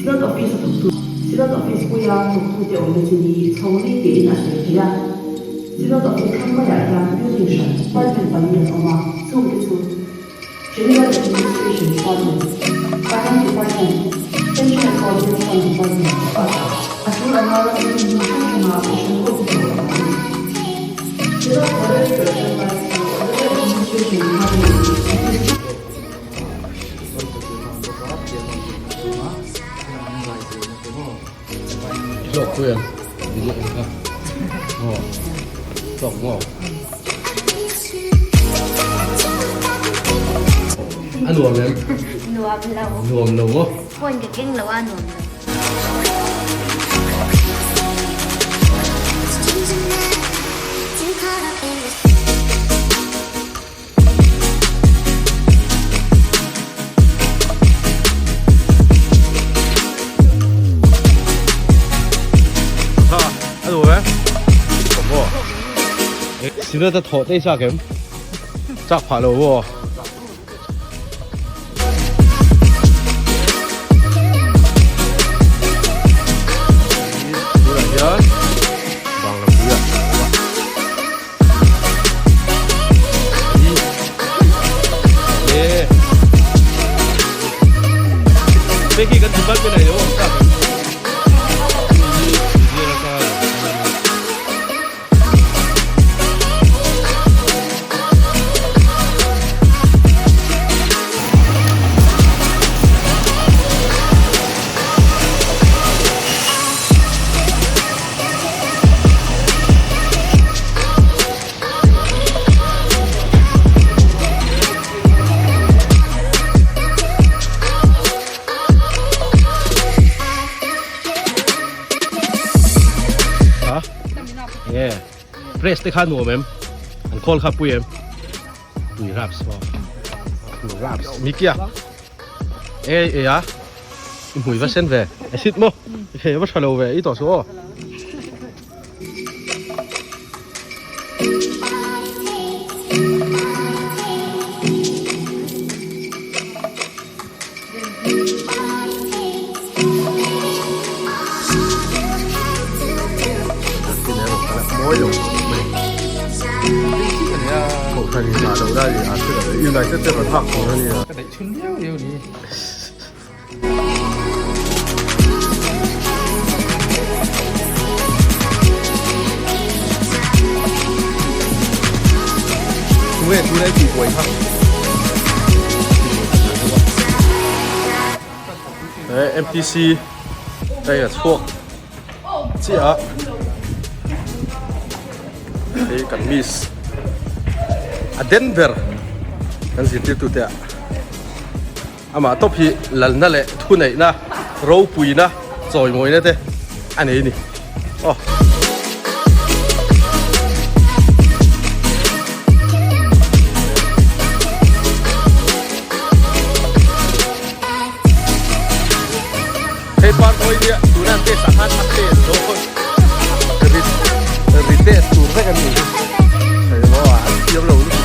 Synod Office a thawktu Synod Office puia thawktute awmna chu ni chhawngli tiin a sawi theih a. Synod Office thlang maiah hian building hran department pali an awm a, chungte chu General Administration Department, Finance Department, Pension and Provident Fund Department bakah a tul anga ram building hmun hrang hranga kohhran hote hlawh a awm a ni. Synod Moderator tanglai chu General Administration Department Office. Hlawk pui ang video en kha maw hlawk maw a nuam em nuam lo nuam lo maw phone ka keng lo a nuam lo Sina ta thaw te chak em chak phah lo maw tunah hian bangla puiah a awm a. Peki kan department ai lo ang tak. Press te kha nuam em an call kha pui em pui raps maw pui raps mikia e e a i hmui va sen ve a sit maw i thei va tha lo ve i tawh su aw. United te rawn hak tur a ni a. Ka daih chhun viau viau ni. Tunge tuna i tihbuai kha? He MTC hei a chhuak chiah a hei kan miss a den ber kan zirtirtute ah. Amah tawp hi lalna leh thuneihna, ropuina, chawimawina te a nei a ni. Aw. Hei par mawi nia tuna an test ah khan a test dawn rit ri test tur vek a ni hi. Hei maw an thiam lo lutuk.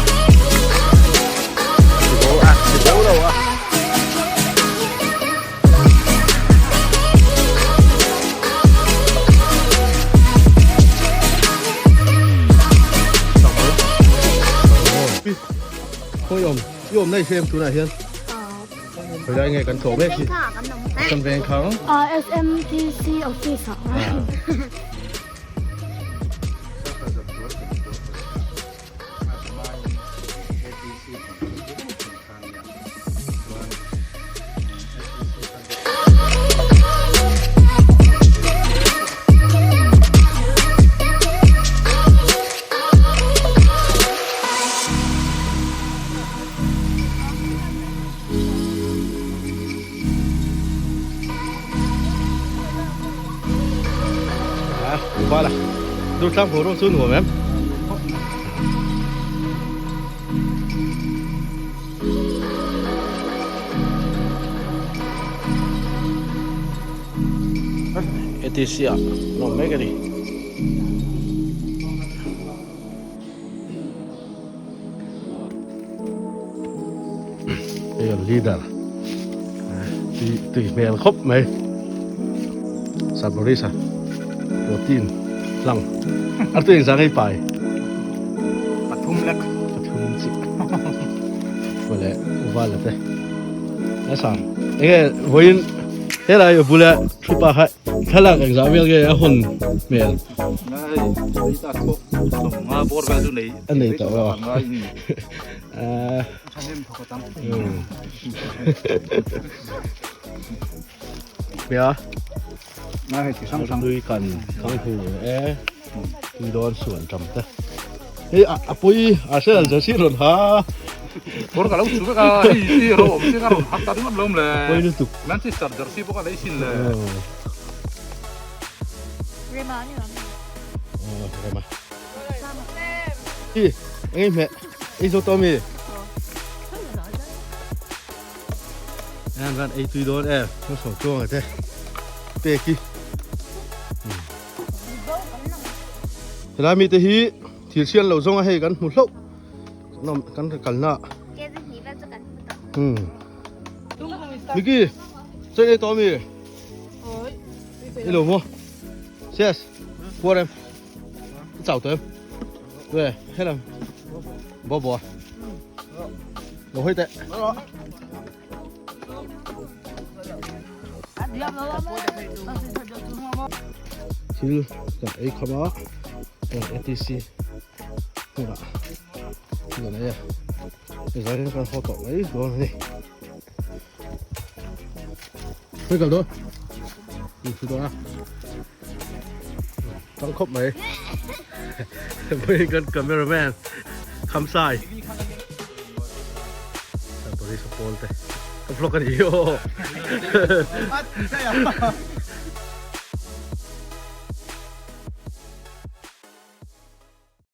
SMTC office ah. Bala Durtlang boruak chu nuam em? ATC ah lawm mek a ni. Hei an leader. Tui tui hmel khawp mai. Sabarisa protein hlang a tui engzah ngei pai. Pathum lek. Pathum chi. Vale uvala te. Asa enge vawiin helai a bula thu pa kha thlalak engzah vel nge a hawn hmel. Ngai ta pawh sawmnga bawr vel chu nei. A nei tawh a. Bia tui kan thang hu e tui dawn suan tam te hei a pui a sel jersey rawn ha Kawr ka lo chu vek a hei hi ro awm chiang a rawn hak ta ringawt lo awm le pui lutuk Manchester jersey pawh ka lei sin le Rema ni lo Rema Hi eng hmeh ei zo tawh mi An ran ei tui dawn em ka sawi chuang a te pek hi helai mi te hi thil sian lo zawng a hei kan hmu hlauh kan kalna Miki chei ei tawh mi i lo maw Yes kuar em I chau tawh em? Ve, helam. Bo bo. Lo hoi teh. Thil kan ei kham a, kan ATC hmunah kan ei a, hezai hian kan haw tawh mai dawn a ni. Hei kal dawn. Thu dawn a. Tang khawp mai. Vawiin kan cameraman Khamsai. Police pawl te. Ka vlog a ni aw.